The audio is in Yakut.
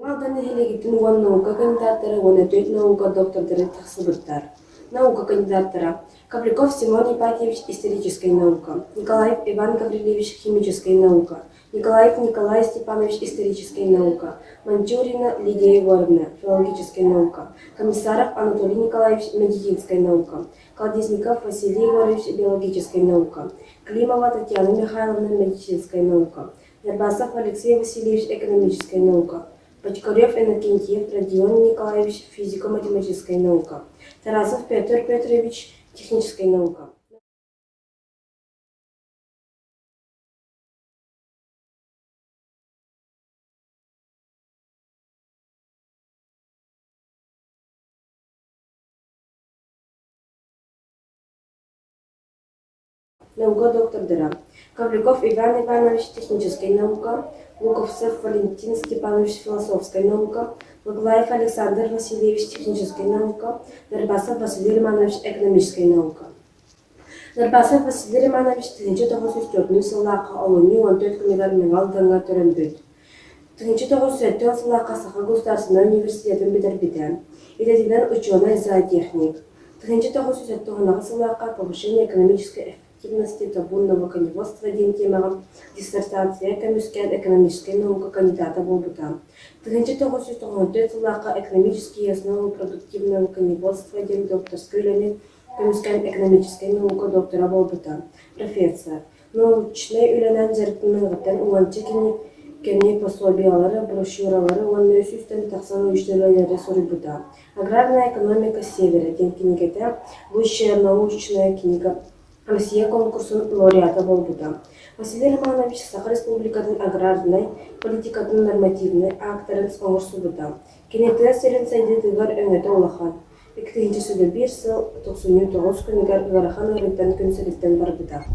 Алдан нэһилиэгиттэн уон наука кандидаттара уонна түөрт наука доктордара тахсыбыттар. Наука кандидаттара Капляков Семен Ипатьевич историческай наука, Николаев Иван Гаврильевич химическай наука, Николаев Николай Степанович историческай наука, Манчурина Лидия Егоровна филологическай наука, Комиссаров Анатолий Николаевич медицинскай наука, Колодезников Василий Егорович биологическай наука, Климова Татьяна Михайловна медицинскай наука, Нербасов Алексей Васильевич экономическай наука, Бочкарев Иннокентьев Родион Николаевич физико-математическай наука, Тарасов Петр Петрович техническай наука. Наука доктордара Ковлеков Иван Иванович техническэй наука, Луковцев Валентин Степанович философскай наука, Лаглаев Александр Васильевич техническэй наука, Дарбасов Василий Романович экономическай наука. Дарбасов Василий Романович 1904 сыллаахха олунньу 14 күнүгэр Мэҥэ Алдаҥҥа төрөммүт. 1907 сыллаахха Саха государственнай университетын бүтэрбитэ. Идэтинэн учуонай-зоотехник. 1979 сыллаахха «Повышение экономической эффективности табунного коневодства» диэн темаҕа диссертация көмүскээн экономическай наука кандидата буолбута. 1994 сыллаахха «Экономические основы продуктивного коневодства» диэн докторскай үлэни көмүскээн экономическай наука доктора буолбута, профессор. Научнай үлэнэн дьарыктаныаҕыттан уонча кини кэми пособиелары, брошюралары уонна үс сүүстэн тахса научнай үлэлэри суруйбута. «Аграрная экономика Севера» диэн кинигэтэ «Высшая научная книга Россия» конкурсун лауреата буолбута. Василий Романович Саха Республикатын аграрнай политикатын нормативнай аактарын оҥорсубута. Кини тыа сирин сайдыытыгар өҥөтө улахан. 2001 сыл тохсунньу тоҕус күнүгэр ыарахан ыарыыттан күн сириттэн барбыта.